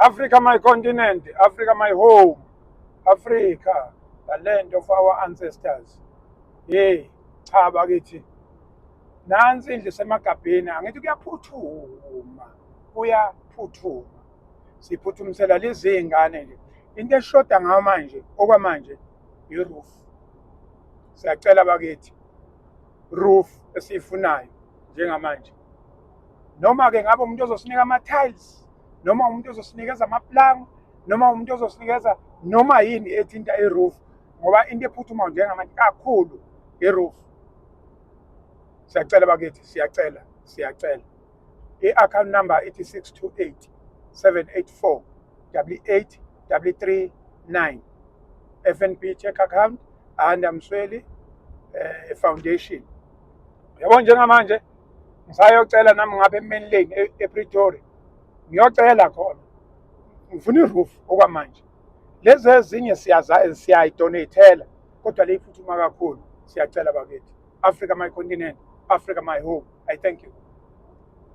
Africa my continent, Africa my home, Africa the land of our ancestors. Hey, cha bakithi. Nansi indlu semagabheni, angithi kuyaphuthuma, kuyaphuthuma. Siphuthumisela lezi ngane nje. Into eshoda ngayo manje, okwamanje i-roof. Siyacela bakithi, roof esiyifunayo njengamanje. Noma ke ngabe umuntu ozosinika ama-tiles, noma umuntu ozosinikeza amaplango, noma umuntu ozosinikeza noma yini ethinta i-roof, ngoba into ephuthumayo njengamanje kakhulu i-roof. Siyacela bakithi, siyacela, siyacela. I-account number ithi 628 784 88 339, FNB check account, Ayanda Msweli Foundation. Yabo, njengamanje ngisayocela nami ngapha eMain Lane ePretoria, ngiyocela khona, ngifuna i-roof okwamanje. Lezi ezinye siyaza siyayidonatela, kodwa le iphuthuma kakhulu. Siyacela bakithi. Africa my continent, Africa my home. I thank you.